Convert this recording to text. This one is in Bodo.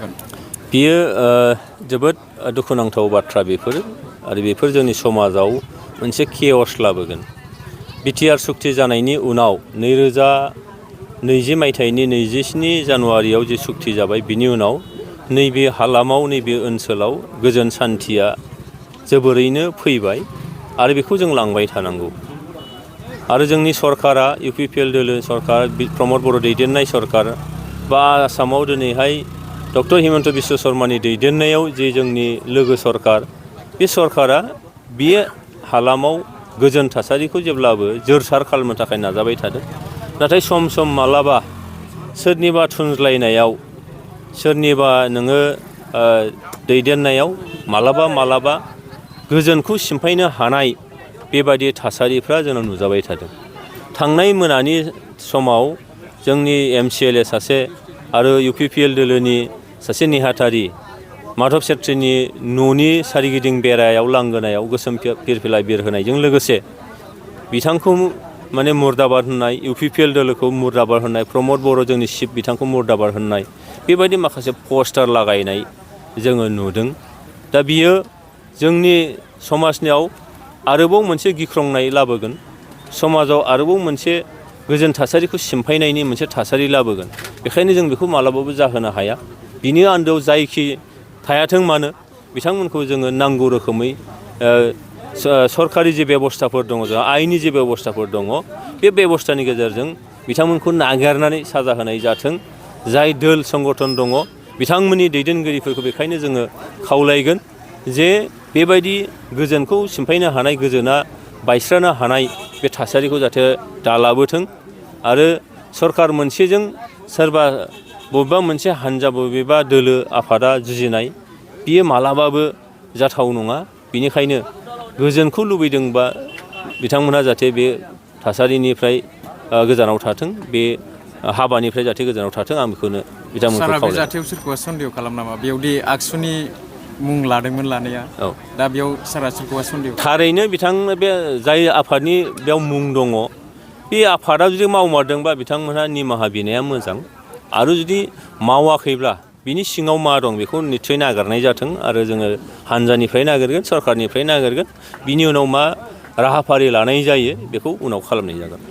बियो जोबोद दुखुनांथाव बाथ्रा बेफोर आरो बेफोर जोंनि समाजाव मोनसे केअस लाबोगोन। बिटिआर सुक्ति जानायनि उनाव 2020 मायथाइनि 27 जानुवारियाव जे सुक्ति जाबाय बिनि उनाव नैबे हालामाव नैबे ओनसोलाव गोजोन सान्थिया जोबोरैनो फैबाय आरो बेखौ जों लांबाय थानांगौ। आरो जोंनि सरकारा इउपिपिएल दोलो सरकार प्रमद बर' दैदेननाय सरकार बा आसामाव दिनैहाय डक्टर हिमन्त बिश्व शर्मानि दैदेननायाव जे जोंनि लोगो सरकार बे सरकारा बे हालामाव गोजोन थासारिखौ जेब्लाबो जोरसार खालामनो थाखाय नाजाबाय थादों। नाथाय सम सम मालाबा सोरनिबा थुनज्लायनायाव सोरनिबा नोङो दैदेननायाव मालाबा गोजोनखौ सिमफायनो हानाय बेबायदि थासारिफ्रा जोंनाव नुजाबाय थादों। थांनाय मोनानि समाव जोंनि MCLA सासे आरो इउपिपिएल दोलोनि सासे नेहाथारि माधब सेत्रीनि न'नि सारिगिदिं बेरायाव लांगोनायाव गोसोम फिरफिला बिरहोनायजों लोगोसे बिथांखौ माने मुर्दाबाद होननाय, इउपिपिएल दोलोखौ मुर्दाबाद होननाय, प्रमद बर' जोंनि चिफ बिथांखौ मुर्दाबाद होननाय बेबायदि माखासे पस्टार लागायनाय जोङो नुदों। दा बियो जोंनि समाजनियाव आरोबाव मोनसे गिख्रंनाय लाबोगोन, समाजाव आरोबाव मोनसे गोजोन थासारिखौ सिमफायनायनि मोनसे थासारि लाबोगोन। बेखायनो जों बेखौ मालाबाबो जाहोनो हाया। बिनि आन्दोआव जायखि थायाथों मानो बिथांमोनखौ जोङो नांगौ रोखोमै सरकारि जे बेबस्थाफोर दङ, जोंहा आइननि जे बेबस्थाफोर दङ बे बेबस्थानि गेजेरजों बिथांमोनखौ नागिरनानै साजा होनाय जाथों। जाय दोल संगठन दङ बिथांमोननि दैदेनगिरिफोरखौ बेखायनो जोङो खावलायगोन जे बेबायदि गोजोनखौ सिमफायनो हानाय, गोजोना बायस्रानो हानाय बे थासारिखौ जाहाथे दालाबोथों आरो सरकार मोनसेजों सोरबा बबेबा मोनसे हान्जा बबेबा दोलो आफादा जुजिनाय बियो मालाबाबो जाथाव नङा। बेनिखायनो गोजोनखौ लुबैदोंबा बिथांमोनहा जाहाथे बे थासारिनिफ्राय गोजानाव थाथों, बे हाबानिफ्राय जाहाथे गोजानाव थाथों, आं बेखौनो बिथांमोनखौ खावलायो। सारा बे जाथायाव सोरखौबा सन्देह खालाम नामा? बेयावदि आगसुनि मुं लादोंमोन लानाया, दा बेयाव सारा सोरखौबा सन्देह? थारैनो बिथां बे जाय आफादनि बेयाव मुं दङ बे आफादा जुदि मावमारदोंबा बिथांमोनहा निमाहा बिनाया मोजां। आरो जुदि मावाखैब्ला बिनि सिङाव मा दं बेखौ निस्सय नागिरनाय जाथों आरो जोङो हानजानिफ्राय नागिरगोन, सरकारनिफ्राय नागिरगोन। बिनि उनाव मा राहाफारि लानाय जायो बेखौ उनाव खालामनाय जागोन।